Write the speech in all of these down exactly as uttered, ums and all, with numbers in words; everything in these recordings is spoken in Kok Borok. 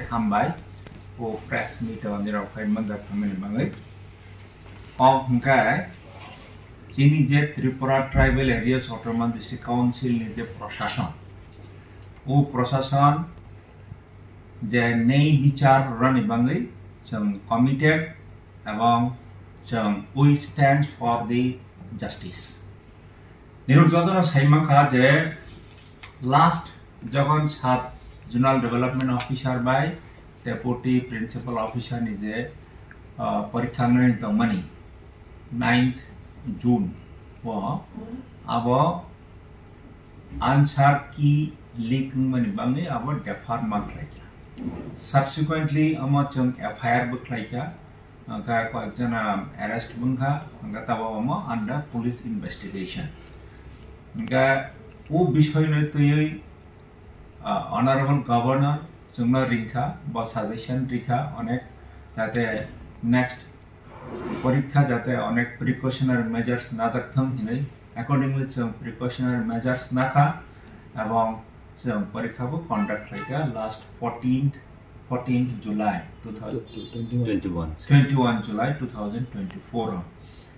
Hambai, o press meet o nirok phai manjak thangmani bagwi. O hwnkhe chini je Tripura Tribal Areas Autonomous District Council ni je prosason, o prosason je nei bichar rwni bagwi chwng committed ebong chwng we stand for the justice. Nirok jotono sai mankha je last jokhon sub zonal development officer bai deputy principal officer ni je, ah, porikha wngwi tongmani ninth June o abo answer key leak wngmani bagwi abo defer ma khlaikha. Subsequently omo chwng F I R bo khlaikha. Hwnkhe koyekjona arrest wngkha, hwnkhe tabok omo under police investigation. Hwnkhe o bisoyno twiwi, ah, Honorable Governor chwngno ringkha, bo suggestion rikha onek, jate next porikha jate onek precautionary measures najak thung hinwi. Accordingly chwng precautionary measures nakha, ebong chwng porikha bo conduct khlaikha last fourteenth fourteenth July two thousand, twenty-one. Twenty-one July two thousand twenty-four o.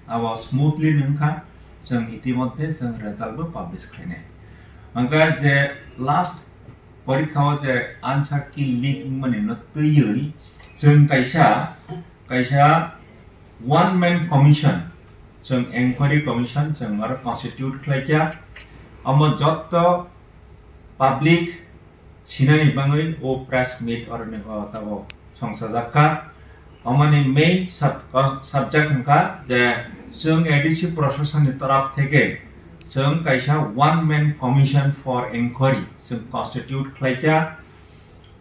Abo smoothly wngkha, chwng itimodhye chwng result bo publish khlainai. Hwnkhe je last porikha o je answer key leak wngmani no twiwi chwng kaisa, kaisa one man commission, chwng enquiry commission chwng aro constitute khlaikha. Omo jotto public sinani bagwi o press meet oroni o tabok songchajak kha. Omoni main sub-, subject wngkha je chwng A D C proshasonni torop theke chwng kaisa one man commission for enquiry chwng constitute khlaikha.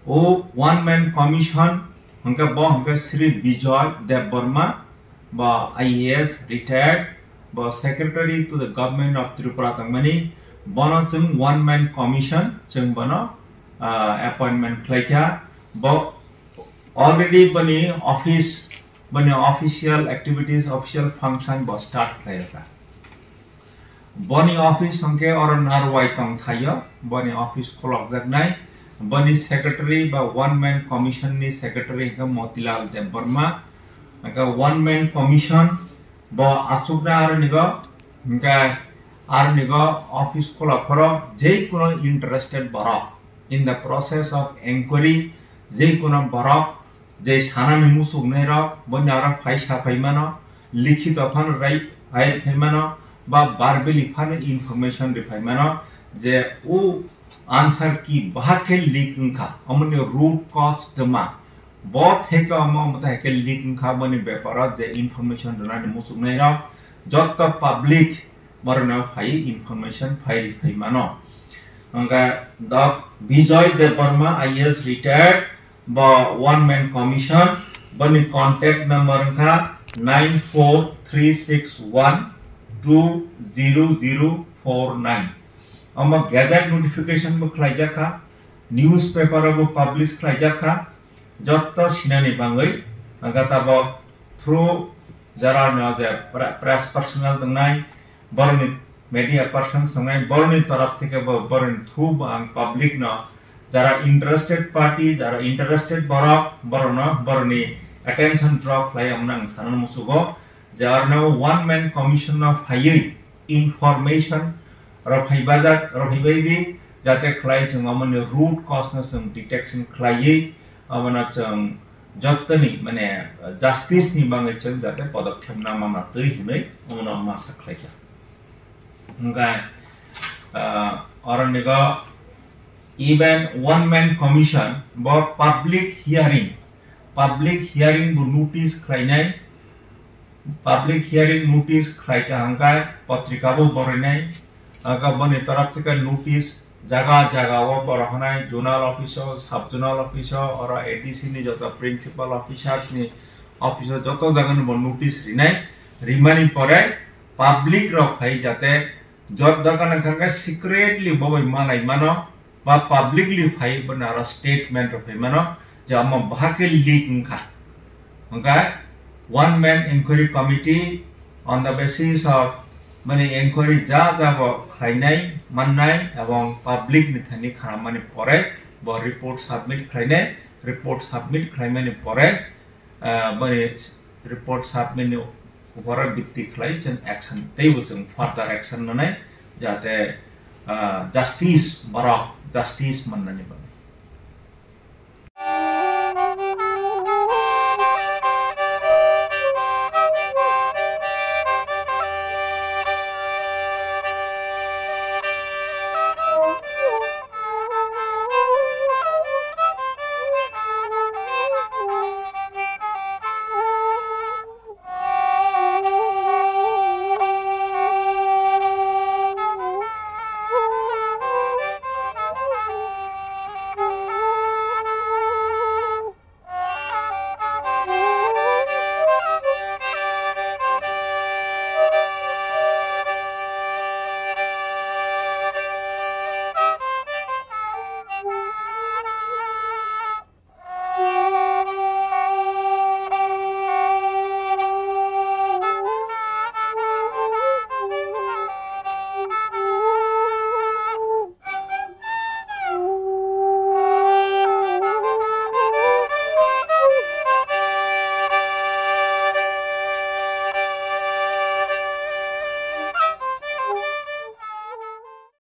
O one man commission hwnkhe bo hwnkhe Shri Bijoy Debbarma, bo I A S retired, bo secretary to the government of Tripura tongmani, bono chwng one man commission chwng bono, ah, appointment khlaikha. Bo already boni office, boni official activities, official function bo start khlaikha. Boni office hwnkhe oro Narwai tong thaio, boni office khulokjaknai. Boni secretary ba one man commission ni secretary hwnkhe Motilal Debbarma. Hwnkhe one man commission bo achukna aronigo, hwnkhe aronigo office khulok phoro jei kuno interested borok in the process of enquiry, jei kuno borok je sanani muchuknairok, boni aro phai sa phaimano, likhito phano rai, rai phaimano, ba verbally phano information ri phaimano, je o answer key bahai khe leak wngkha, omoni root cause twma, bo theke omo, omo theke leak wngkha, boni beparo je information rwnani muchuknairok, jotto public borokno phai information phai ri phaimano. Hwnkhe Dok Bijoy Debbarma, I A S retired, bo one man commission, boni contact number wngkha nine four three six one two zero zero four nine. Omo gazette notification bo khlaijak kha, newspaper o bo publish khlaijak kha, jotto sinani bagwi, hwnkhe tabok through jara no je pre-, press personnel tongnai, borokni media persons tongnai, borokni torop theke bo, borokni through bo ang public no, jara interested party, jara interested borok, borokno, borokni attention draw khlai, omono ang sana muchugo je arno one man commission no phaiwi information rok hai bajak, rok hai bai di, jate khlai chwng omoni root cause no chwng detection khlaiwi, omono chwng jottoni, mane, justice ni bagwi chwng jate podokkhep na manna twi hinwi omono masa khlaikha. Hwnkhe, ah, oronigo even one man commission bo public hearing, public hearing bo notice khlainai, public hearing notice khlaikha hwnkhe potrika bo borinai, hwnkhe boni torop theke notice jaga jaga o borok hanai zonal office o, sub zonal office o, oro A D C ni joto principal officers ni office o joto jaga ni bo notice rinai, rimani pore public rok hai jate jot dogan wngkha khe secretly bo bai malai mano ba publicly phai bo naro statement rok phai mano je omo bahai khe leak wngkha. Hwnkhe one man inquiry committee on the basis of mani inquiry ja ja bo khlainai mannai ebong public ni thani khanamani pore bo report submit khlainai. report submit khlaimani pore, ah, bani report submit ni upore bitti khlai chwng action teibo chwng further action nanai, jate, ah, justice, borok justice mannani bagwi.